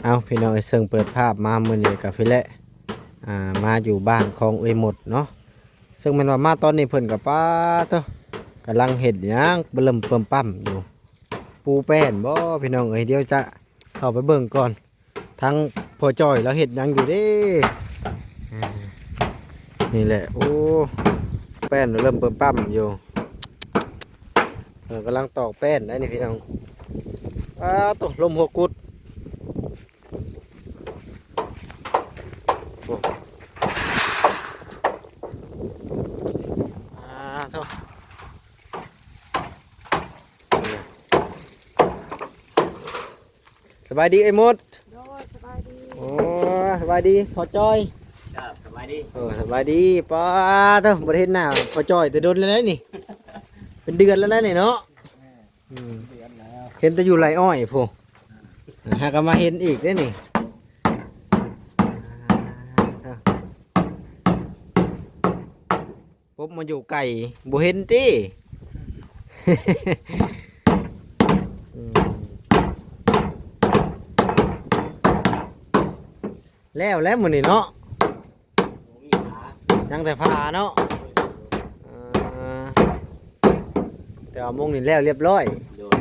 ເອົາ ພີ່ນ້ອງເອີຍ ເຊິ່ງເປີດພາບມາມື້ນີ້ກໍພີ້ແຫຼະ ອ່າ ມາຢູ່ບ້ານຂອງເອື້ອຍມົດເນາະ ເຊິ່ງແມ່ນວ່າມາຕອນນີ້ເພິ່ນກໍ ປາດໂທ້ ກຳລັງເຮັດຫຍັງ ເລີ່ມປຶ້ມປ້ຳຢູ່ ປູແປ້ນບໍ່ ພີ່ນ້ອງເອີຍ ດຽວຈະເຂົ້າໄປເບິ່ງກ່ອນ ທາງພໍ່ຈ້ອຍລາວເຮັດຫຍັງຢູ່ເດ້ ອ່າ ນີ້ແຫຼະ ໂອ້ ແປ້ນເລີ່ມປຶ້ມປ້ຳຢູ່ ເອີ ກຳລັງຕອກແປ້ນໄດ໋ນີ້ພີ່ນ້ອງ ປາດໂທ້ ລົມຫົວກຸດ ໂອ້ ປາດໂທ້ ສະບາຍດີເອື້ອຍມົດ ໂດຍ ສະບາຍດີ ໂອ້ ສະບາຍດີພໍ່ຈ້ອຍ ເຈົ້າ ສະບາຍດີ ເອີ ສະບາຍດີ ປາດໂທ້ ບໍ່ໄດ້ເຫັນໜ້າພໍ່ຈ້ອຍແຕ່ດົນແລ້ວເດ້ນີ້ ເປັນເດືອນແລ້ວນະນີ້ເນາະ ເອີ ອືມ ເຫັນແຕ່ຢູ່ໄຮ່ອ້ອຍພຸ້ນ ຫາກໍມາເຫັນອີກເດ້ນີ້ ປົບມາຢູ່ໃກ້ ບໍ່ເຫັນຕິ ອືມ ແລ້ວແຫຼະມື້ນີ້ເນາະ ບໍ່ມີຫາ ຍັງແຕ່ຝາເນາະ ເອີ ແຕ່ວ່າມຸງນີ້ແລ້ວລຽບຮ້ອຍ ໂດຍ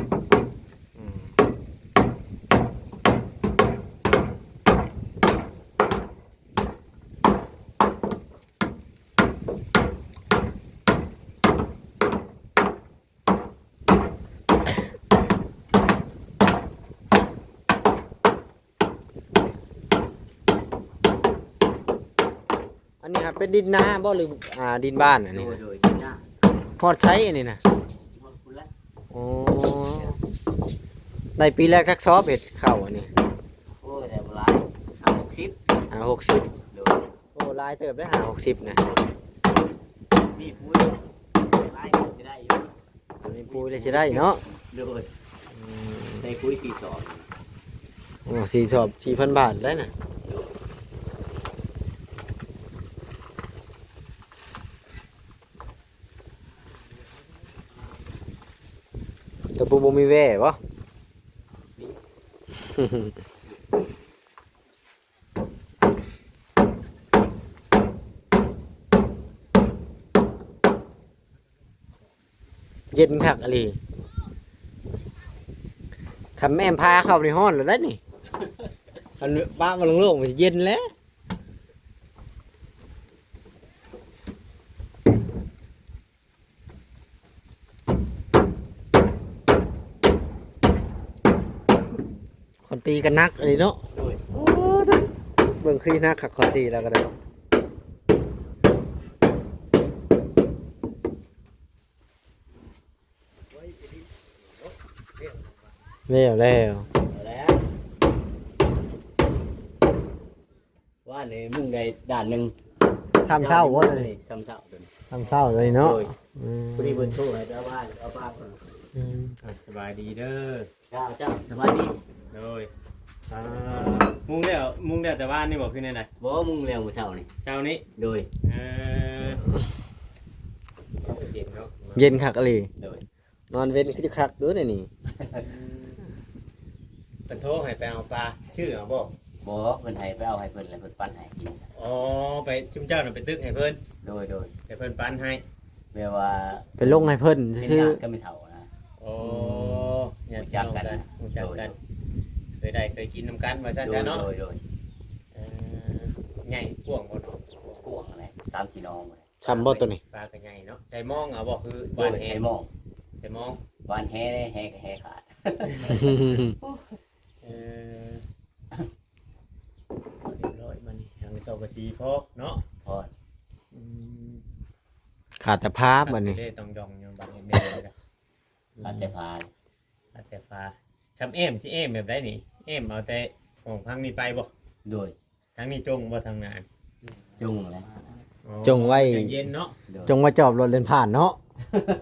ອືມ ອັນນີ້ຫາເປັນດິນນາບໍ່ ຫຼື ອ່າ ດິນບ້ານອັນນີ້? ໂດຍ ໂດຍ ດິນນາ. ຮອດໃສອັນນີ້ນະ? ຮອດພຸ້ນແຫຼະ. ອໍ ໄດ້ປີແລກຈັກສອບເຮັດເຂົ້າອັນນີ້? ໂອ້ຍ ໄດ້ບໍ່ຫຼາຍ ຫ້າຫົກສິບ ຫ້າຫົກສິບ. ໂດຍ. ໂອ້ ຫຼາຍເຕີບເດ້ ຫ້າຫົກສິບນະ. ມີປຸ໋ຍຫຼາຍກໍຊິໄດ້ຢູ່. ອັນນີ້ປຸ໋ຍແລ້ວຊິໄດ້ເນາະ. ໂດຍ. ອືມ ໃສ່ປຸ໋ຍສີ່ສອບ. ໂອ້ ສີ່ສອບ ສີ່ພັນບາດໄດ້ນະ. ໂດຍ. ແຕ່ບໍ່ ບໍ່ມີແວ່ບໍ່? ມີ. ເຢັນຄັກອີ່ຫຼີ. ຄັນແມ່ນພາເຂົ້ານີ້ຮ້ອນແລ້ວໄດ໋ນີ້. ຄັນປະມັນໂລ່ງໆ ມັນເຢັນແລ້ວ. ຄອນຕີກໍໜັກອີ່ຫຼີເນາະ. ໂອ້ຍ ເບິ່ງຄືໜັກຄັກ ຄອນຕີລາວກໍໄດ້. ແລ້ວ ແລ້ວ ແລ້ວ. ວານນີ້ມຸງໄດ້ດ້ານໜຶ່ງ. ຊ້ຳເຊົ້າບໍ່? ນີ້ຊ້ຳເຊົ້າຕົວນີ້ ຊ້ຳເຊົ້າເລີຍເນາະ. ໂດຍ. ອືມ ພໍດີເພິ່ນໂທໃຫ້ຊາວບ້ານເອົາປາເພິ່ນ. ອືມ ອ່າ ສະບາຍດີເດີ. ເຈົ້າ ເຈົ້າ ສະບາຍດີ. ໂດຍ. ອ່າ ມຸງແລ້ວ ມຸງແລ້ວແຕ່ວານນີ້ບໍ່ ຄືແນວໃດ? ບໍ່ ມຸງແລ້ວມື້ເຊົ້ານີ້. ເຊົ້ານີ້? ໂດຍ. ເອີ ເຢັນເນາະ ເຢັນຄັກອີ່ຫຼີ. ໂດຍ. ນອນເວັນຄືຈະຄັກຢູ່ໃນນີ້. ເພິ່ນໂທໃຫ້ໄປເອົາປາ ຊື້ເອົາບໍ່? ບໍ່ ເພິ່ນໃຫ້ໄປເອົາໃຫ້ເພິ່ນ ແລ້ວເພິ່ນປັ່ນໃຫ້ກິນ. ອໍ ໄປ ຊຸມເຈົ້ານະໄປຕຶກໃຫ້ເພິ່ນ? ໂດຍ ໂດຍ. ໃຫ້ເພິ່ນປັ່ນໃຫ້ ແບບວ່າໄປລົງໃຫ້ເພິ່ນຊື່ໆ ເປັນຍາດກັບແມ່ເຖົ້ານະ. ອໍ ອືມ ຍາດພີ່ນ້ອງກັນ ຮູ້ຈັກກັນ ໂດຍ ໂດຍ. ເຄີຍໄດ້ເຄີຍກິນນຳກັນວ່າຊັ້ນຊະເນາະ. ໂດຍ ໂດຍ ໂດຍ. ເອີ ໃຫຍ່ກວ້າງບໍ່ນ້ອງ? ກວ້າງແຫຼະ ສາມສີ່ໜອງ. ຊ້ຳບໍ່ໂຕນີ້? ປາກໍໃຫຍ່ເນາະ. ໃສ່ມອງເອົາບໍ່ ຄືຫວ່ານແຫ? ໂດຍ ໃສ່ມອງ ໃສ່ມອງ. ຫວ່ານແຫ ແຫກໍແຫຂາດ. ເອີ ຮຽບຮ້ອຍບາດນີ້ ຫາງຊອກກະສີພໍເນາະ. ພໍ. ອືມ ຂາດແຕ່ຝາບາດນີ້. ເດ້ ຕ້ອງຢ່ອງຢູ່ບາດນີ້ເດ້. ຂາດແຕ່ຝາ ຂາດແຕ່ຝາ. ຊຳແອ້ມ ຊິແອ້ມແບບໃດນີ້? ແອ້ມເອົາແຕ່ຫ້ອງພັງນີ້ໄປບໍ່? ໂດຍ. ທາງນີ້ຈົ່ງບໍ່ ທາງໜ້າ? ຈົ່ງແຫຼະ. ອໍ ຈົ່ງໄວ້ ເຢັນເນາະ. ໂດຍ. ຈົ່ງໄວ້ຈອບລົດເລນຜ່ານເນາະ.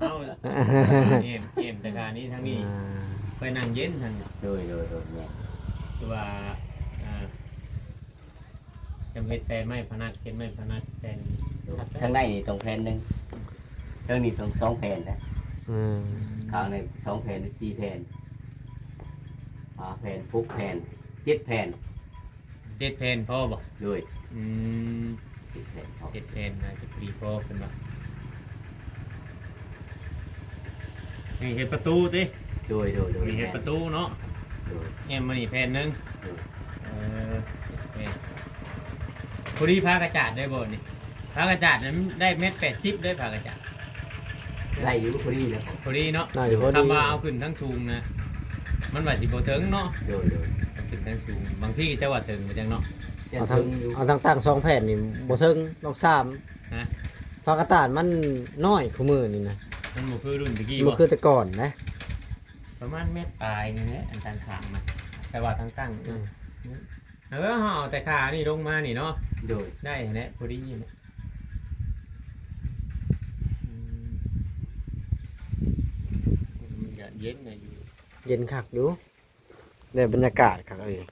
ເອົາ ແອ້ມ ແອ້ມແຕ່ທາງນີ້ ທາງນີ້ ອ່າ ໄປນັ່ງເຢັນທາງນີ້. ໂດຍ ໂດຍ ໂດຍ ແມ່ນ. ຄືວ່າ ອ່າ ຈຳເຮັດແຕ່ໄມ້ພະນັກ ເຮັດໄມ້ພະນັກແຜ່ນ. ໂດຍ. ທາງໃນນີ້ຕ້ອງແຜ່ນໜຶ່ງ ເທິງນີ້ຕ້ອງສອງແຜ່ນນະ. ອືມ ຂ້າງໃນສອງແຜ່ນ ສີ່ແຜ່ນ ຫ້າແຜ່ນ ຫົກແຜ່ນ. ເຈັດແຜ່ນ ເຈັດແຜ່ນພໍບໍ່? ໂດຍ ອືມ ເຈັດແຜ່ນພໍ ເຈັດແຜ່ນໜ້າຈະພໍດີພໍເພິ່ນວ່າ. ນີ້ເຮັດປະຕູຕິ? ໂດຍ ໂດຍ ໂດຍ ນີ້ເຮັດປະຕູເນາະ. ໂດຍ ແອ້ມມານີ້ແຜ່ນໜຶ່ງ. ໂດຍ ເອີ ແມ່ນ ພໍດີຜ້າກະຈາດໄດ້ບໍ່ນີ້? ຜ້າກະຈາດນັ້ນໄດ້ແມັດແປດສິບເດ້ ຜ້າກະຈາດ ໄດ້ຢູ່ ພໍດີແລ້ວ ພໍດີເນາະ. ໄດ້ຢູ່ ພໍດີ ຄຳວ່າເອົາຂຶ້ນທາງສູງນະ ມັນວ່າຊິບໍ່ເຖິງເນາະ. ໂດຍ ໂດຍ ເອົາຂຶ້ນທາງສູງ ບາງທີຈະວ່າເຖິງບໍ່ຈັກເນາະ. ເອົາທາງ ເອົາທາງຕັ້ງສອງແຜ່ນນີ້ບໍ່ເຖິງ ຕ້ອງສາມ. ຮະ? ຜ້າກະຈາດມັນນ້ອຍຄູ່ມື້ນີ້ນະ ມັນບໍ່ຄືລຸ້ນຕະກີ້ ບໍ່ຄືແຕ່ກ່ອນນະ. ປະມານແມັດປາຍນີ້ແຫຼະ ອັນຕັ້ງຂ້າງນະ ແຕ່ວ່າທາງຕັ້ງ ອືມ ເອີ ເຮົາເອົາແຕ່ຂານີ້ລົງມານີ້ເນາະ. ໂດຍ ໄດ້ຫັ້ນແຫຼະ ພໍດີຫັ້ນແຫຼະ. ອືມ ມັນກະເຢັນນະຢູ່ ເຢັນຄັກຢູ່ ໄດ້ບັນຍາກາດຄັກເລີຍ.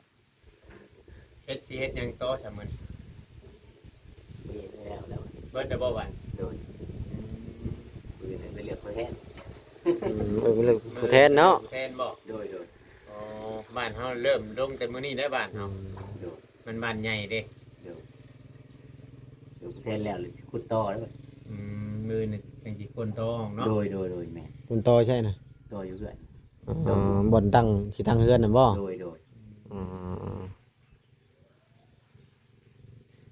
ເຮັດ ຊິເຮັດຫຍັງຕໍ່ຊະມື້ນີ້? ເຮັດແລ້ວແລ້ວ ເບິດແລ້ວບໍ່ບັດ? ໂດຍ ອືມ ມື້ນີ້ໄປເລືອກຜູ້ແທນ. ອືມ ເອີ ໄປເລືອກຜູ້ແທນເນາະ ຜູ້ແທນບໍ່? ໂດຍ ໂດຍ ອໍ ບ້ານເຮົາເລີ່ມລົງແຕ່ມື້ນີ້ໄດ໋ ບ້ານເຮົາ. ອືມ ໂດຍ ມັນບ້ານໃຫຍ່ເດ້. ໂດຍ ເລືອກຜູ້ແທນແລ້ວ ຫຼືຊິຂຸດຕໍ່ເດີ. ອືມ ມື້ນີ້ຈັ່ງຊິຂົນຕໍ່ເນາະ. ໂດຍ ໂດຍ ໂດຍ ແມ່ນ ຂົນຕໍ່ໃສນະ? ຕໍ່ຢູ່ເຮືອນ. ອໍ ບ່ອນຕັ້ງ ຊິຕັ້ງເຮືອນນັ້ນບໍ່? ໂດຍ ໂດຍ ອືມ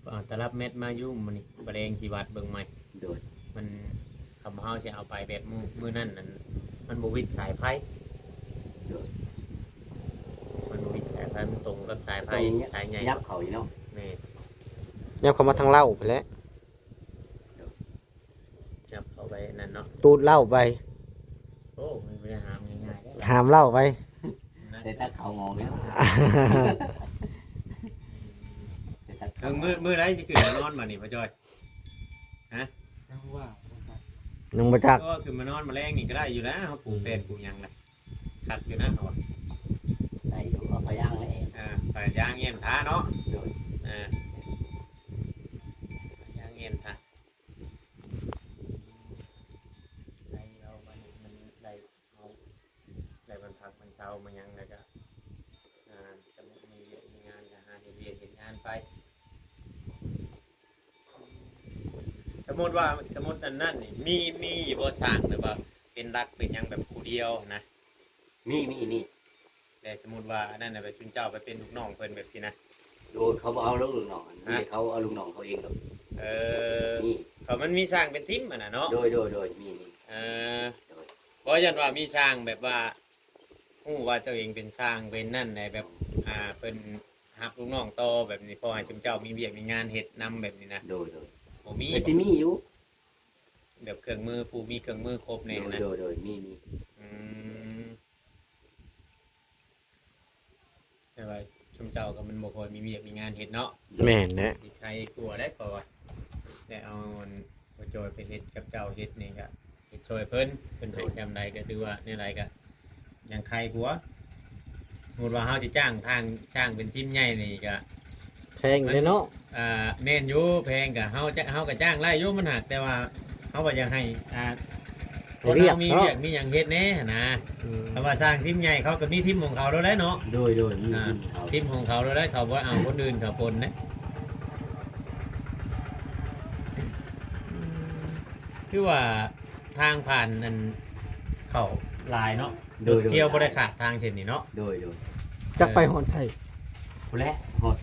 ເອົາຕະລັບແມັດມາຢູ່ມື້ນີ້ ບາແລງຊິວັດເບິ່ງໃໝ່. ໂດຍ ມັນ ຄຳເຮົາຊິເອົາໄປແບບມື້ ມື້ນັ້ນນັ້ນ ມັນບໍ່ວິດສາຍໄຟ. ໂດຍ ມັນບໍ່ວິດສາຍໄຟ ມັນຕົງກັບສາຍໄຟ ສາຍໃຫຍ່ ຍັບເຂົ້າອີກເນາະ. ແມ່ນ ຍັບເຂົ້າມາທາງເລົ້າພຸ້ນແຫຼະ. ໂດຍ ຈັບເຂົ້າໄປນັ້ນເນາະ ຕູດເຫຼົ້າໄປ. ໂອ້ ມັນບໍ່ໄດ້ຫາມງ່າຍໆເດ້ ຫາມເຫຼົ້າໄປ ໄດ້ຕັກເຂົ້າງອງແລ້ວ. ໄດ້ຕັກ ເອີ ມື້ ມື້ໃດຊິຂຶ້ນມານອນບາດນີ້ ພໍ່ຈ້ອຍ? ຮະ? ຍັງວ່າ ຍັງບໍ່ຈັກ ກໍຂຶ້ນມານອນມື້ແລງນີ້ກໍໄດ້ຢູ່ນະ ເຮົາປູກແປ້ນ ອືມ ປູກຫຍັງນະ ຄັກຢູ່ນະ ເຮົາວ່າ ໄດ້ຢູ່ ເອົາຜ້າຢາງແຫຼະ. ອ່າ ຜ້າຢາງແອ້ມທາເນາະ. ໂດຍ ອ່າ ຜ້າຢາງແອ້ມທາ. ໄດ້ເອົາມານີ້ ມັນໄດ້ເອົາ ໄດ້ມັນພັກມັນເຊົາມາຫຍັງ ແລ້ວກະ ອ່າ ກະມີວຽກມີງານ ກະຫາເຮັດວຽກເຮັດງານໄປ. ສົມມຸດວ່າ ສົມມຸດອັນນັ້ນນີ້ ມີ ມີຢູ່ບໍ່ຊ່າງ ແບບວ່າເປັນຫຼັກເປັນຫຍັງ ແບບຜູ້ດຽວຫັ້ນນະ? ມີ ມີ ມີ. ແຕ່ສົມມຸດວ່າອັນນັ້ນນະ ແບບຊຸມເຈົ້າໄປເປັນລູກນ້ອງເພິ່ນແບບຊີ້ນະ? ໂດຍ ເຂົາບໍ່ເອົາດອກລູກນ້ອງ ຮະ? ມີແຕ່ເຂົາເອົາລູກນ້ອງເຂົາເອງດອກ. ເອີ ມີ ເຂົາ ມັນມີຊ່າງເປັນທີມຫັ້ນນະເນາະ? ໂດຍ ໂດຍ ໂດຍ ມີ ມີ. ເອີ ໂດຍ ບໍ່ ຢ້ານວ່າມີຊ່າງແບບວ່າ ຮູ້ວ່າຕົວເອງເປັນຊ່າງເປັນນັ້ນແຫຼະ ແບບ ອ່າ ເພິ່ນຮັບລູກນ້ອງຕໍ່ແບບນີ້ ເພາະໃຫ້ຊຸມເຈົ້າມີວຽກມີງານເຮັດນຳແບບນີ້ນະ? ໂດຍ ໂດຍ ບໍ່ມີ ກໍຊິມີຢູ່ ແບບເຄື່ອງມື ຜູ້ມີເຄື່ອງມືຄົບແດ່ຫັ້ນນະ? ໂດຍ ໂດຍ ໂດຍ ມີ ມີ. ອືມ ແຕ່ວ່າຊຸມເຈົ້າກໍມັນບໍ່ຄ່ອຍມີວຽກມີງານເຮັດເນາະ? ແມ່ນແຫຼະ ຊິໄຄກວ່າໄດ໋ ເພາະວ່າໄດ້ເອົາອັນ ບໍ່ຈ່ອຍໄປເຮັດກັບເຈົ້າ ເຮັດນີ້ກະເຮັດຊ່ອຍເພິ່ນ ເພິ່ນໃຫ້ ໂດຍ ສ່ຳໃດກໍຖືວ່າແນວໃດກໍຍັງໄຄກວ່າ. ສົມມຸດວ່າເຮົາຊິຈ້າງທາງຊ່າງເປັນທີມໃຫຍ່ນີ້ກະແພງເດ້ເນາະ? ອ່າ ແມ່ນຢູ່ ແພງກະເຮົາຈະ ເຮົາກະຈ້າງໄດ້ຢູ່ ມັນຫາກແຕ່ວ່າເຮົາວ່າຢາກໃຫ້ ອ່າ ຄົນເຮົາມີວຽກມີຫຍັງເຮັດແດ່ຫັ້ນນະ. ອືມ ຄັນວ່າຊ່າງທີມໃຫຍ່ເຂົາກໍມີທີມຂອງເຂົາໂລດແຫຼະເນາະ? ໂດຍ ໂດຍ ມີ ອ່າ ທີມຂອງເຂົາ ທີມຂອງເຂົາໂລດແຫຼະ ເຂົາບໍ່ເອົາຄົນອື່ນເຂົ້າປົນເດ້. ອືມ ຄືວ່າທາງຜ່ານນັ້ນເຂົ້າຫຼາຍເນາະ? ໂດຍ ໂດຍ ລົດທ່ຽວບໍ່ໄດ້ຂາດທາງເສັ້ນນີ້ເນາະ? ໂດຍ ໂດຍ ຈັກໄປຮອດໃສ? ພຸ້ນແຫຼະ ຮອດ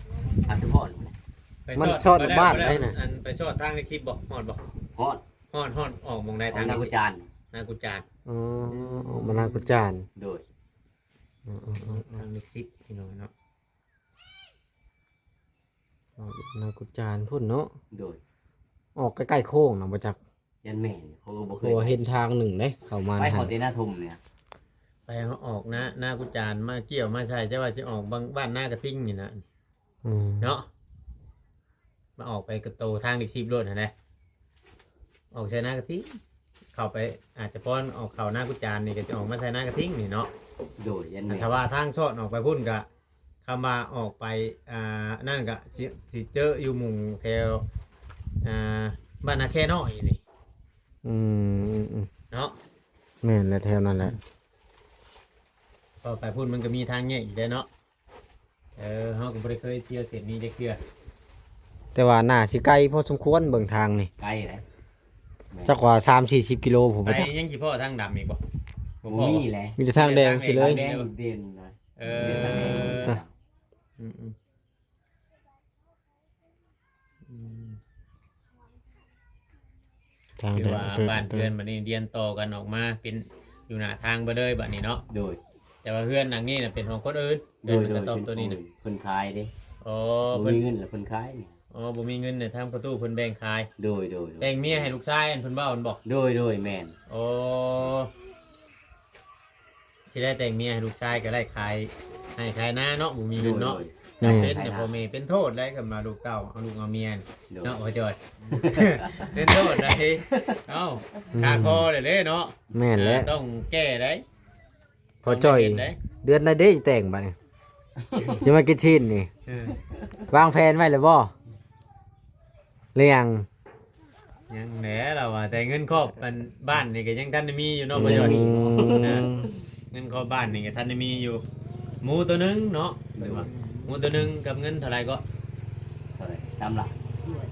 ອັນສະພອນພຸ້ນແຫຼະ. ມັນຊອດໝູ່ບ້ານໃດນະ? ອັນໄປຊອດທາງເລກສິບບໍ່? ຮອດບໍ່? ຮອດ ຮອດ ຮອດອອກໝ່ອງໃດ? ທາງນາກຸຈານ ນາກຸຈານ. ອໍ ອອກມານາກຸຈານ. ໂດຍ ອືມໆໆ ທາງເລກສິບພີ່ນ້ອງເນາະ? ອອກນາກຸຈານພຸ້ນເນາະ? ໂດຍ ອອກໃກ້ໆໂຄ້ງນະ ບໍ່ຈັກ ຢ້ານແມ່ນ ເພາະວ່າບໍ່ເຄີຍ ເຫັນທາງໜຶ່ງເດ້ ເຂົ້າມາ ໄປ ຫັ້ນ ເຂົ້າແຕ່ນາທຸ່ມນີ້ ໄປ ເຮົາອອກນາ ນາກຸຈານ ມາກ່ຽວມາໃສ່ ເຈົ້າວ່າຊິອອກບ້ານ ບ້ານນາກະທິງນີ້ນະ. ອືມ ເນາະ ມາອອກໄປກະໂຕທາງເລກສິບໂລດຫັ້ນແຫຼະ ອອກໃສ່ນາກະທິງ ເຂົ້າໄປ ອາດຈະພອນອອກເຂົ້ານາກຸຈານນີ້ ກໍຈະອອກມາໃສ່ນາກະທິງນີ້ເນາະ? ໂດຍ ອັນ ຖ້າວ່າທາງຊອດອອກໄປພຸ້ນກະ ຄຳວ່າອອກໄປ ອ່າ ນັ້ນກະຊິ ຊິເຈີຢູ່ໝ່ອງແຖວ ອ່າ ບ້ານນາແຄນ້ອຍນີ້. ອືມ ອືມໆ ເນາະ? ແມ່ນແຫຼະ ແຖວນັ້ນແຫຼະ. ເພາະໄປພຸ້ນມັນກໍມີທາງແຍກອີກແລ້ວເນາະ? ເອີ ເຮົາກໍບໍ່ໄດ້ເຄີຍທ່ຽວເສັ້ນນີ້ຈັກເທື່ອ ແຕ່ວ່າໜ້າຊິໄກພໍສົມຄວນເບິ່ງທາງນີ້ ໄກເດ້ ແມ່ນ ຈັກວ່າສາມສີ່ສິບກິໂລພຸ້ນ ໄປ ບໍ່ຈັກ ຍັງຊິພໍທາງດຳອີກບໍ່? ບໍ່ພໍ ບໍ່ມີແຫຼະ ມີແຕ່ທາງແດງ ມີແຕ່ທາງແດງ ຊິເລີຍ ທາງແດງເດັ່ນນະ ເອີ ເອີ ອືມໆ ອືມ ທາງ ຖືວ່າ ເດີນ ບ້ານເຮືອນບັດນີ້ລຽນຕໍ່ກັນອອກມາເປັນຢູ່ໜ້າທາງເບິດເລີຍບັດນີ້ເນາະ ໂດຍ ແຕ່ວ່າເຮືອນຫຼັງນີ້ນະເປັນຂອງຄົນອື່ນ ໂດຍ ເຮືອນກະຕອບໂຕນີ້ນະ ເພິ່ນຂາຍເດ້ ອໍ ບໍ່ມີເງິນລະເພິ່ນຂາຍນີ້ ອໍ ບໍ່ມີເງິນນະ ທາງພໍ່ຕູ້ເພິ່ນແບ່ງຂາຍ ໂດຍ ໂດຍ ໂດຍ ແຕ່ງເມຍໃຫ້ລູກຊາຍ ອັນເພິ່ນເວົ້າຫັ້ນບໍ່? ໂດຍ ໂດຍ ແມ່ນ ອໍ ຊິໄດ້ແຕ່ງເມຍໃຫ້ລູກຊາຍກໍໄດ້ຂາຍໄຮ່ຂາຍນາເນາະ ບໍ່ມີເງິນເນາະ ໂດຍ ໂດຍ ຈຳເປັນ ແມ່ນ ນະ ພໍ່ແມ່ເປັນໂທດໄດ໋ ຄັນວ່າລູກເຕົ້າເອົາລູກເອົາເມຍ ໂດຍ ເນາະ ພໍ່ຈອຍ ເປັນໂທດໄດ໋ ເອົ້າ ອືມ ຄາຄໍແຫຼະເດ້ເນາະ ແມ່ນແຫຼະ ເອີ ຕ້ອງແກ້ໄດ໋ ພໍ່ຈອຍ ຕ້ອງໄດ້ເຮັດໄດ໋ ເດືອນໃດເດ້ແຕ່ງບັດນີ້ ຈະມາກິນຊີ້ນນີ້ ເອີ ວາງແຜນໄວ້ແລ້ວບໍ່? ຫຼືຍັງ? ຍັງແຫຼະລາວວ່າ ແຕ່ເງິນຄອບອັນບ້ານນີ້ກໍຍັງທັນໄດ້ມີຢູ່ເນາະ ບໍ່ຢອດ ອືມ ເງິນຄອບບ້ານນີ້ກໍທັນໄດ້ມີຢູ່ ໝູໂຕໜຶ່ງເນາະ ໂດຍ ໝູໂຕໜຶ່ງກັບເງິນເທົ່າໃດເກາະ? ເທົ່າໃດ? ສາມລ້ານ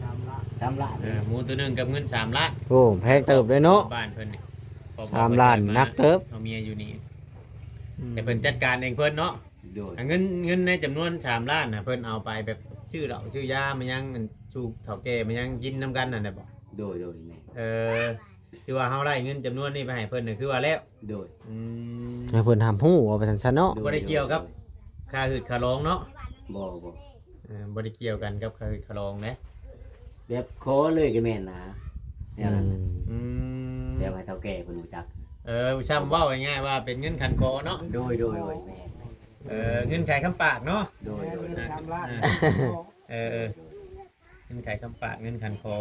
ສາມລ້ານ ສາມລ້ານ ເອີ ໝູໂຕໜຶ່ງກັບເງິນສາມລ້ານ ໂອ້ ແພງເຕີບເດ້ເນາະ ບ້ານເພິ່ນນີ້ ສາມລ້ານ ເພາະວ່າເພິ່ນມາ ໜັກເຕີບ ເອົາເມຍຢູ່ນີ້ ອືມ ແຕ່ເພິ່ນຈັດການເອງເພິ່ນເນາະ ໂດຍ ອ່າ ເງິນ ເງິນໃນຈຳນວນສາມລ້ານນະ ເພິ່ນເອົາໄປແບບຊື້ເຫຼົ້າຊື້ຢາມາຍັງ ອັນ ສູ່ເຖົ້າແກ່ມາຍັງກິນນຳກັນຫັ້ນແຫຼະບໍ? ໂດຍ ໂດຍ ແມ່ນ ເອີ ຄືວ່າເຮົາໄລ່ເງິນຈຳນວນນີ້ໄປໃຫ້ເພິ່ນນະ ຄືວ່າແລ້ວ ໂດຍ ອືມ ໃຫ້ເພິ່ນຮັບຮູ້ວ່າວ່າຊັ້ນຊະເນາະ ໂດຍ ບໍ່ໄດ້ກ່ຽວກັບ ໂດຍ ຄ່າຮືດຄ່າລອງເນາະ ບໍ່ ບໍ່ ເອີ ບໍ່ໄດ້ກ່ຽວກັນກັບຄ່າຮືດຄ່າລອງເດ້ ແບບຂໍເລີຍກໍແມ່ນນະ ແນວນັ້ນ ອືມ ອືມ ແບບໃຫ້ເຖົ້າແກ່ເພິ່ນຮູ້ຈັກ ເອີ ຊ່ຳເວົ້າງ່າຍໆວ່າເປັນເງິນຂັນຂໍເນາະ ໂດຍ ໂດຍ ໂດຍ ແມ່ນ ເອີ ເງິນຂາຍຄຳປາກເນາະ ໂດຍ ໂດຍ ເງິນສາມລ້ານ ເອີ ເອີ ເງິນຂາຍຄຳປາກ ເງິນຂັນຂໍ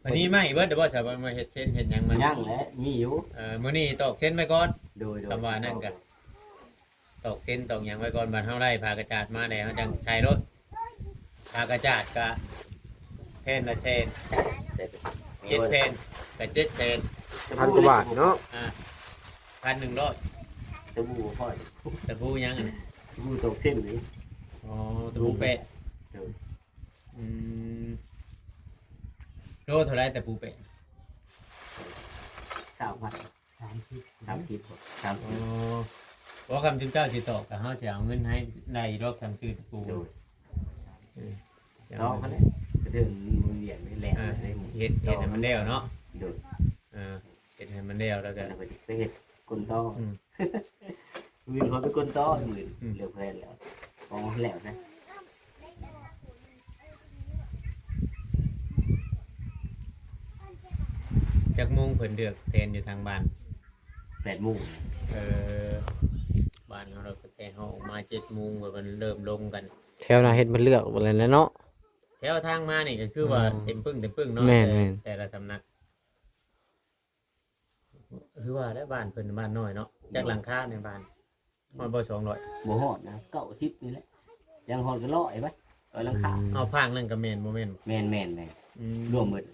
ບັດນີ້ໄມ້ເບິດແລ້ວບໍ່ ສາວ ມາເຮັດເຊັ່ນເຮັດຫຍັງມັນ ຍັງແຫຼະ ມີຢູ່ ເອີ ມື້ນີ້ຕອກເຊັ່ນໄວ້ກ່ອນ ໂດຍ ໂດຍ ຄຳວ່ານັ້ນກະ ຕອກເຊັ່ນຕອກຫຍັງໄວ້ກ່ອນ ບັດເຮົາໄດ້ຜ້າກະຈາດມາແລ້ວ ເຮົາຈັ່ງໃສ່ໂລດ ຜ້າກະຈາດກະແຜ່ນລະແສນ ເຈັດແຜ່ນກະເຈັດແສນ ພັນກວ່າບາດເນາະ ອ່າ ພັນໜຶ່ງຮ້ອຍ ຕະປູບໍ່ພໍ ຕະປູຫຍັງຫັ້ນ ຕະປູຕອກເຊັ່ນນີ້ ອໍ ຕະປູແປະ ໂດຍ ອືມ ໂລເທົ່າໃດຕະປູແປະ? ຊາວພັນ ສາມສິບ ສາມສິບ ສາມສິບ ອໍ ບໍ່ ຄຳຈຸມເຈົ້າຊິຕອກ ກໍເຮົາຊິເອົາເງິນໃຫ້ໄດ້ດອກ ຄຳຊື້ຕະປູ ໂດຍ ເອີ ຕອກຫັ້ນແຫຼະ ກະເຖິງໝູນວຽນນີ້ແຫຼະ ອ່າ ເຮັດ ເຮັດໃຫ້ມັນແລ້ວເນາະ ໂດຍ ອ່າ ເຮັດໃຫ້ມັນແລ້ວ ແລ້ວກໍ ແລ້ວກໍໄປເຮັດກົ້ນຕໍ່ ອືມ ມື້ອື່ນຂ້ອຍເປັນຄົນຕໍ່ ມື້ອື່ນ ອືມ ເລືອກແຟນແລ້ວ ຂອງແລ້ວຊະ. ຈັກໂມງເພິ່ນເລືອກແຟນຢູ່ທາງບ້ານ? ແປດໂມງ. ເອີ ບ້ານເຮົາ ແຕ່ເຮົາອອກມາເຈັດໂມງ ເພິ່ນເລີ່ມລົມກັນ. ແຖວໜ້າເຮັດເພິ່ນເລືອກເບິດແລ້ວເນາະ. ແຖວທາງມານີ້ກໍຄືວ່າ ອືມ ເຕັມປຶ້ງເຕັມປຶ້ງເນາະ ແມ່ນ ແຕ່ ແມ່ນ ແຕ່ລະສຳນັກ. ຄືວ່າແຫຼະ ບ້ານເພິ່ນບ້ານນ້ອຍເນາະ. ຈັກຫຼັງຄາໃນບ້ານ? ຮອດບໍ່ ສອງຮ້ອຍ? ບໍ່ຮອດນະ ເກົ້າສິບນີ້ແຫຼະ. ຍັງຮອດກໍຮ້ອຍໄປ ຮ້ອຍຫຼັງຄາ. ອືມ ເອົາພາກນັ້ນກໍແມ່ນບໍ່ແມ່ນ? ແມ່ນໆໆ ອືມ ລວມເບິດ.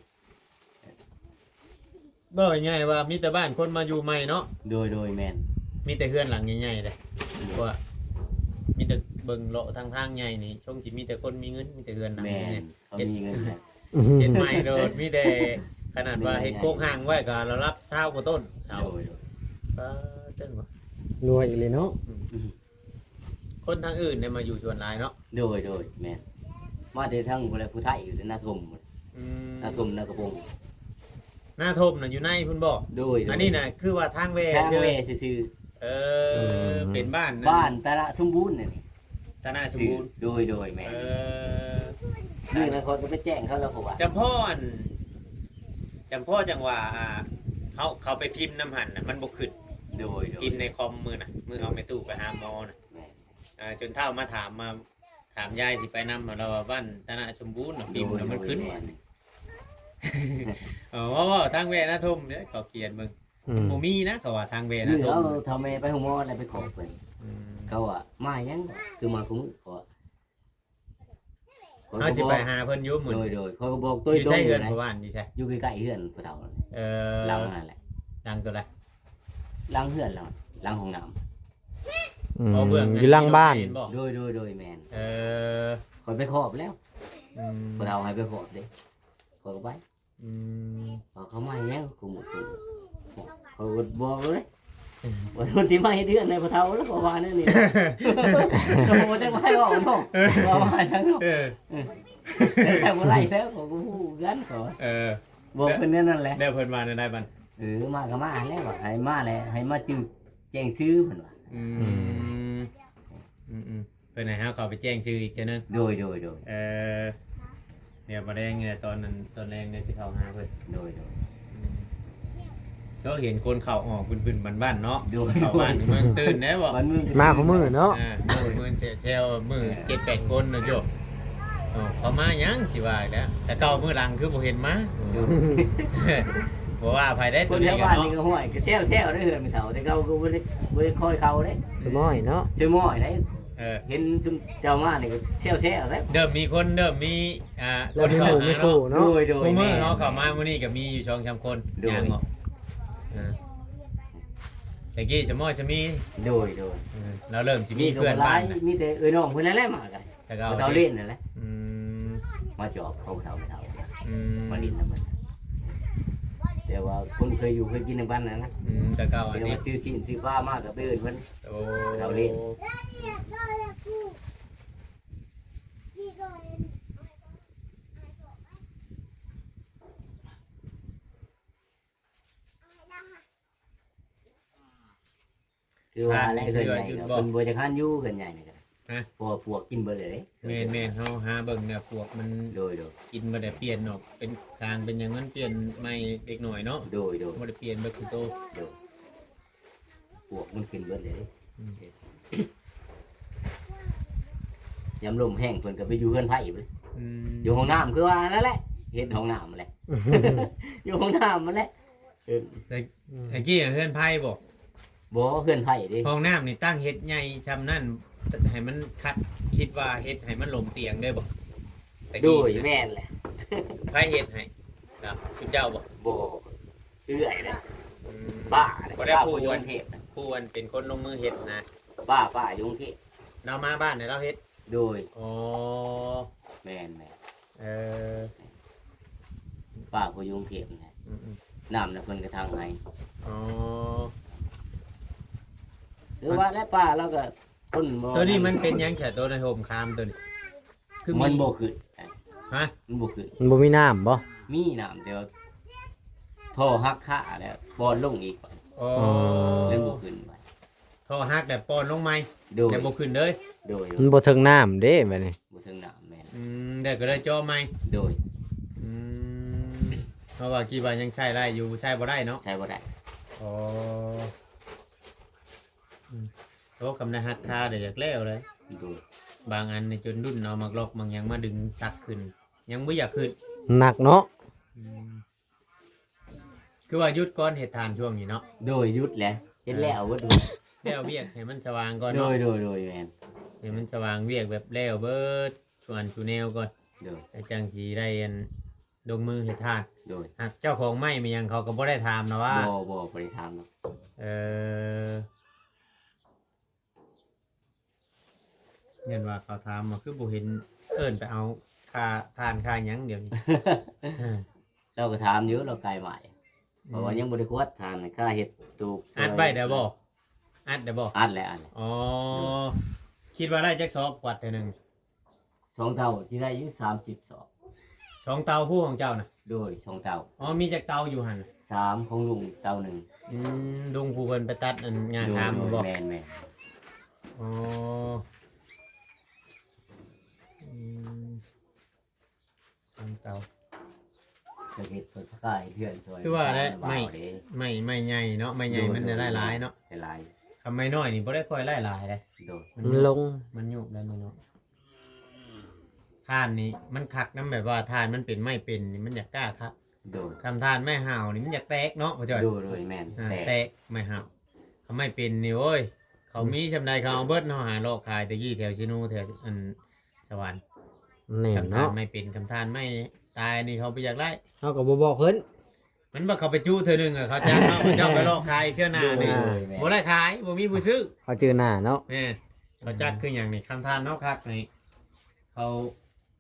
ເວົ້າງ່າຍໆວ່າມີແຕ່ບ້ານຄົນມາຢູ່ໃໝ່ເນາະ. ໂດຍໆ ແມ່ນ. ມີແຕ່ເຮືອນຫຼັງໃຫຍ່ໆເດ້. ໂດຍ. ເພາະວ່າມີແຕ່ເບິ່ງເລາະທາງທາງໃຫຍ່ນີ້ ຊົງຊິມີແຕ່ຄົນມີເງິນ ມີແຕ່ເຮືອນຫຼັງໃຫຍ່. ແມ່ນ. ເຂົາມີເງິນ ເຮັດໃໝ່ໂລດ ມີແຕ່ຂະໜາດວ່າເຮັດໂຄງຮ່າງໄວ້ກໍລະດັບຊາວກວ່າຕົ້ນເສົາ. ໂດຍ ໂດຍ. ປາດ ຈັ່ງຫວະ ລວຍອີ່ຫຼີເນາະ. ອືມ ອືມ ຄົນທາງອື່ນໄດ້ມາຢູ່ສ່ວນຫຼາຍເນາະ. ໂດຍ ໂດຍ ແມ່ນ. ມາແຕ່ທາງພຸ້ນແຫຼະ ຜູ້ໄທຢູ່ນາທົ່ມ. ອືມ ນາທົ່ມ ນາກະປົງ. ນາທົ່ມນະຢູ່ໃນພຸ້ນບໍ່? ໂດຍ ໂດຍ. ອັນນີ້ນະຄືວ່າທາງແວ່ ທາງແວ່ຊື່ໆ. ເອີ ເປັນບ້ານ ບ້ານຕະນະສົມບູນນີ້. ຕະນະສົມບູນ. ໂດຍ ໂດຍ ແມ່ນ. ເອີ ນີ້ນະ ຂ້ອຍກໍໄປແຈ້ງເຂົາແລ້ວ ເພາະວ່າ ຈຳພໍ ອັນ ຈຳພໍຈັ່ງວ່າ ອ່າ ເຮົາເຂົ້າໄປພິມນຳຫັ້ນນະ ມັນບໍ່ຂຶ້ນ. ໂດຍ ໂດຍ. ພິມໃນຄອມມື້ນະ ມື້ເຮົາແມ່ຕູ້ໄປຫາໝໍນະ. ແມ່ນ. ອ່າ ຈົນທ້າວມາຖາມ ມາຖາມຍາຍທີ່ໄປນຳ ລາວວ່າບ້ານຕະນະສົມບູນນະ ພິມນະ ໂດຍ ມັນຂຶ້ນ. ໂດຍ ແມ່ນ. ເອີ ເວົ້າ ເວົ້າທາງແວ່ນາທົ່ມເດ້ ເຂົາຂຽນເບິ່ງ. ອືມ ມັນບໍ່ມີນະ ເຂົາວ່າທາງແວ່ນາທົ່ມ. ເອົາເຖົ້າແມ່ໄປໂຮງໝໍແລ້ວໄປຂໍເພິ່ນ. ອືມ ເຂົາວ່າມາຫຍັງ ຄືມາຄູ່ມື້ ເຂົາວ່າ ເຮົາຊິໄປຫາເພິ່ນຢູ່ມື້. ໂດຍ ໂດຍ. ຂ້ອຍກໍບອກໂດຍຕຣົງ. ຢູ່ໃສເຮືອນພໍ່ບ້ານ ຢູ່ໃສ? ຢູ່ໃກ້ໆເຮືອນພໍ່ເຖົ້າ. ເອີ ຫຼັງນັ້ນແຫຼະ. ຫຼັງໂຕໃດ? ຫຼັງເຮືອນລາວ ຫຼັງຫ້ອງນ້ຳ. ອືມ ເພາະເບື້ອງນັ້ນ ຢູ່ຫຼັງບ້ານ ມີລົດໄຟເຫັນບໍ່? ໂດຍ ໂດຍ ໂດຍ ແມ່ນ ເອີ ຂ້ອຍໄປຂອບແລ້ວ ອືມ ພໍ່ເຖົ້າໃຫ້ໄປຂອບເດ້ ຂ້ອຍກໍໄປ ອືມ ເຂົາມາຫຍັງກູມື້ກູມື້ ຂ້ອຍກໍບອກເລີຍ ອືມ ວ່າມັນຊິມາເຮັດເຮືອນໃຫ້ພໍ່ເຖົ້າແລ້ວ ເຂົາວ່າແນວນີ້ ເຂົາບໍ່ຈັກວ່າເວົ້າເນາະ ເອີ ວ່າວ່າຫຍັງເນາະ ເອີ ເອີ ແຕ່ບໍ່ໄດ້ແລ້ວ ເຂົາກໍຮູ້ຄືກັນ ເຂົາວ່າ ເອີ ບອກເພິ່ນແນວນັ້ນແຫຼະ ແລ້ວເພິ່ນວ່າແນວໃດບັດ? ເອີ ມາກໍມາແລ້ວ ໃຫ້ມາແຫຼະ ໃຫ້ມາຈື່ແຈ້ງຊື່ເພິ່ນວ່າ ອືມ ອືມໆ ເພິ່ນໃຫ້ເຮົາເຂົ້າໄປແຈ້ງຊື່ອີກເທື່ອໜຶ່ງ ໂດຍ ໂດຍ ໂດຍ ເອີ ດຽວມື້ແລງນີ້ແຫຼະ ຕອນນັ້ນ ຕອນແລງນີ້ຊິເຂົ້າຫາເພິ່ນ ໂດຍ ໂດຍ ອືມ ເຈົ້າເຫັນຄົນເຂົ້າອອກບຶ້ນໆບັ້ນໆເນາະ ໂດຍ ເຂົ້າບ້ານເມືອງຕື່ນແດ່ບໍ່ ບ້ານເມືອງ ມາຄູ່ມື້ເນາະ ອ່າ ມື້ແຊວໆ ມື້ເຈັດແປດຄົນນະໂຍ ເອີ ເຂົາມາຫຍັງຊິວ່າອີກແລ້ວ ແຕ່ເກົ່າມື້ຫຼັງຄືບໍ່ເຫັນມາ ໂດຍ ບໍ່ວ່າໃຜໄດ້ ຄົນແຖວບ້ານນີ້ກໍ ໂຕນີ້ກໍເນາະ ຫ້ວຍ ກໍແຊວໆເດ້ເຮືອນແມ່ເຖົ້າ ແຕ່ເກົ່າກໍບໍ່ໄດ້ ບໍ່ໄດ້ຄ່ອຍເຂົ້າເດ້ ສະມ້ອຍເນາະ ສະມ້ອຍໄດ໋ ເອີ ເຫັນຊຸມເຈົ້າມານີ້ກໍແຊວໆເດ້ ເລີ່ມມີຄົນ ເລີ່ມມີ ອ່າ ເລີ່ມມີໝູ່ມີຄູ່ເນາະ ໂດຍ ໂດຍ ຄູ່ມື້ເນາະ ເຂົ້າມາມື້ນີ້ກໍມີຢູ່ສອງສາມຄົນ ໂດຍ ຍ່າງອອກ ອ່າ ແຕ່ກີ້ສະມ້ອຍສະມີ ໂດຍ ໂດຍ ເອີ ລາວເລີ່ມຊິມີເພື່ອນບ້ານ ມີແຕ່ເອື້ອຍນ້ອງເພິ່ນນັ້ນແຫຼະມາກັນ ແຕ່ເກົ່າ ເຖົ້າຫຼິ້ນນັ້ນແຫຼະ ອືມ ມາຈອບເຂົາເຖົ້າເຖົ້າ ອືມ ມາຫຼິ້ນນຳເພິ່ນ ແຕ່ວ່າຄົນເຄີຍຢູ່ເຄີຍກິນນຳກັນນັ້ນນະ ອືມ ແຕ່ເກົ່າ ແຕ່ວ່າຊື້ຊີ້ນຊື້ປາມາກໍໄປເອີ້ນເພິ່ນ ໂອ້ ເຖົ້າຫຼິ້ນ ຄືວ່າແຫຼະ ເຮືອນໃຫຍ່ກໍເພິ່ນບໍ່ຈັກຫັ້ນຢູ່ ເຮືອນໃຫຍ່ນີ້ກໍ ຮະ ເພາະວ່າປວກກິນເບິດເລີຍເດ້ ແມ່ນໆ ເຮົາຫາເບິ່ງແລ້ວປວກມັນ ໂດຍໆ ກິນເບິດແລ້ວ ປ່ຽນອອກເປັນສາງເປັນຫຍັງ ມັນປ່ຽນໃໝ່ເລັກນ້ອຍເນາະ ໂດຍໆ ບໍ່ໄດ້ປ່ຽນເບິດທຸກໂຕ ໂດຍ ປວກມັນກິນເບິດເລີຍເດ້ ອືມ ຍາມລົມແຮງເພິ່ນກໍໄປຢູ່ເຮືອນໃຜພຸ້ນ ອືມ ຢູ່ຫ້ອງນ້ຳ ຄືວ່ານັ້ນແຫຼະ ເຮັດຫ້ອງນ້ຳຫັ້ນແຫຼະ ຢູ່ຫ້ອງນ້ຳຫັ້ນແຫຼະ ເອີ ແຕ່ ອືມ ແຕ່ກີ້ເຮືອນໃຜບໍ່? ບໍ່ ເຮືອນໃຜເດ້ ຫ້ອງນ້ຳນີ້ຕັ້ງເຮັດໃຫຍ່ຊ່ຳນັ້ນ ໃຫ້ມັນຄັດ ຄິດວ່າເຮັດໃຫ້ມັນລົງຕຽງເດີບໍ່? ແຕ່ກີ້ ໂດຍ ແມ່ນແຫຼະ ໃຜເຮັດໃຫ້? ນະ ຊຸມເຈົ້າບໍ່? ບໍ່ ເອື້ອຍເດ້ ອືມ ປ້າເດ້ ບໍ່ໄດ້ ປ້າ ຜູ້ ຜູ້ຢູ່ ອັນ ເທບນະ ຜູ້ອັນເປັນຄົນລົງມືເຮັດນະ ປ້າ ປ້າຢູ່ກຸງເທບ ລາວມາບ້ານໃຫ້ລາວເຮັດ ໂດຍ ອໍ ແມ່ນໆ ເອີ ປ້າຜູ້ຢູ່ກຸງເທບນະ ອືມໆ ນ້ຳນະເພິ່ນກະທັງໃຫ້ ອໍ ຄືວ່າແຫຼະ ປ້າລາວກະຄົນບໍ່ ໂຕນີ້ມັນເປັນຫຍັງແທ້ ໂຕໃນຮົ່ມຄາມໂຕນີ້? ຄືມັນບໍ່ຂຶ້ນ ຮະ ມັນບໍ່ຂຶ້ນ ມັນບໍ່ມີນ້ຳບໍ່? ມີນ້ຳ ແຕ່ວ່າທໍ່ຫັກຄາແລ້ວປ່ອນລົງອີກ ອໍ ມັນບໍ່ຂຶ້ນ ທໍ່ຫັກແລ້ວປ່ອນລົງໃໝ່ ໂດຍ ແລ້ວບໍ່ຂຶ້ນເລີຍ ໂດຍ ມັນບໍ່ເຖິງນ້ຳເດ້ບາດນີ້ ບໍ່ເຖິງນ້ຳ ແມ່ນ ອືມ ແລ້ວກໍເລີຍເຈາະໃໝ່ ໂດຍ ອືມ ເພາະວ່າຄິດວ່າຍັງໃຊ້ໄດ້ຢູ່ ໃຊ້ບໍ່ໄດ້ເນາະ ໃຊ້ບໍ່ໄດ້ ອໍ ອືມ ໂອ້ ຄຳໄດ້ຫັກຄາໄດ້ຢາກແລ້ວເລີຍ ໂດຍ ບາງອັນນີ້ຈົນລຸ້ນເອົາໝາກລັອກໝາກຫຍັງມາດຶງສັກຂຶ້ນ ຍັງບໍ່ຢາກຂຶ້ນ ໜັກເນາະ ອືມ ຄືວ່າຢຸດກ່ອນເຮັດຖ່ານຊ່ວງນີ້ເນາະ ໂດຍ ຢຸດແຫຼະ ເຮັດແລ້ວເບິດ ແລ້ວວຽກໃຫ້ມັນສະຫວ່າງກ່ອນເນາະ ໂດຍ ໂດຍ ໂດຍ ແມ່ນ ໃຫ້ມັນສະຫວ່າງວຽກແບບແລ້ວເບິດ ສ່ວນສູ່ແນວກ່ອນ ໂດຍ ແລ້ວຈັ່ງຊິໄດ້ອັນ ລົງມືເຮັດຖ່ານ ໂດຍ ຫາກເຈົ້າຂອງໄມ້ແມ່ນຫຍັງເຂົາກໍບໍ່ໄດ້ຖາມນະວ່າ ບໍ່ ບໍ່ ບໍ່ໄດ້ຖາມເນາະ ເອີ ຢ້ານວ່າເຂົາຖາມວ່າຄືບໍ່ເຫັນເອີ້ນໄປເອົາຄ່າຖ່ານຄ່າຫຍັງດຽວນີ້ ເອີ ລາວກໍຖາມຢູ່ ລາວກາຍໝາຍ ເພາະວ່າ ອືມ ຍັງບໍ່ໄດ້ກວດຖ່ານ ຄ່າເຮັດຕູກ ອັດໄວ້ແລ້ວບໍ່? ອັດແລ້ວບໍ່? ອັດແລ້ວ ອັດແລ້ວ ອໍ ໂດຍ ຄິດວ່າໄດ້ຈັກສອບກວດເທື່ອໜຶ່ງ? ສອງເຕົາ ຊິໄດ້ຢູ່ສາມສິບສອບ ສອງເຕົາຜູ້ຂອງເຈົ້ານະ? ໂດຍ ສອງເຕົາ ອໍ ມີຈັກເຕົາຢູ່ຫັ້ນ? ສາມ ຂອງລຸງເຕົາໜຶ່ງ ອືມ ລຸງຜູ້ເພິ່ນໄປຕັດອັນຫຍ້າຄາມ ໂດຍ ບໍ່? ແມ່ນໆ ອໍ ອືມ ສາມເຕົາ ເພິ່ນເຮັດ ເພິ່ນກະເຮັດເຮືອນຊ່ອຍ ຄືວ່າແຫຼະ ໄມ້ ເດ້ ໄມ້ ໄມ້ໃຫຍ່ເນາະ ໄມ້ໃຫຍ່ ໂດຍ ມັນໄດ້ຫຼາຍໆເນາະ ໄດ້ຫຼາຍ ຄັນໄມ້ນ້ອຍນີ້ບໍ່ໄດ້ຄ່ອຍໄດ້ຫຼາຍເດ້ ໂດຍ ມັນ ມັນລົງ ມັນຍຸບໄດ້ໄມ້ນ້ອຍ ຖ່ານນີ້ມັນຄັກນຳ ແບບວ່າຖ່ານມັນເປັນໄມ້ເປັນນີ້ມັນຢາກກ້າຄັກ ໂດຍ ຄັນຖ່ານໄມ້ຫາວນີ້ມັນຢາກແຕກເນາະ ພໍ່ຈ້ອຍ ໂດຍ ໂດຍ ແມ່ນ ອ່າ ແຕກ ແຕກໄມ້ຫາວ ຄັນໄມ້ເປັນນີ້ ໂອ້ຍ ເຂົາ ອືມ ມີຊ່ຳໃດເຂົາເອົາເບິດ ເຮົາຫາເລາະຂາຍແຕ່ກີ້ແຖວເຊໂນ ແຖວອັນສະຫວັນ ແມ່ນເນາະ ຄັນຖ່ານໄມ້ເປັນ ຄັນຖ່ານໄມ້ຕາຍນີ້ເຂົາບໍ່ຢາກໄດ້ ເຮົາກໍບໍ່ບອກເພິ່ນ ມັນບໍ່ເຂົ້າໄປຈຸເທື່ອໜຶ່ງ ເຂົາຈັກເນາະ ເຂົາເຈົ້າໄປຫຼອກຂາຍເທື່ອໜ້ານີ້ ໂດຍ ບໍ່ໄດ້ຂາຍ ບໍ່ມີຜູ້ຊື້ ເຂົາຈື່ໜ້າເນາະ ແມ່ນ ເຂົາຈັກຄືຫຍັງນີ້ ຄຳທ່ານເນາະຄັກນີ້ ເຂົາ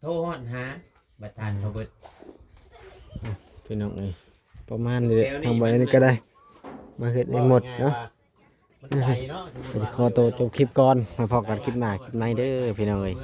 ໂທຮອດຫາ ບັດທ່ານເຂົາເບິດ ພີ່ນ້ອງເອີຍ ປະມານນີ້ແຫຼະ ທາງໃບນີ້ກໍໄດ້ ມາເຮັດໃຫ້ໝົດເນາະ ມັນໄກເນາະ ກໍຊິຂໍໂຕຈົບຄລິບກ່ອນ ມາພໍ້ກັນຄລິບໜ້າຄລິບໃນເດີ ພີ່ນ້ອງເອີຍ.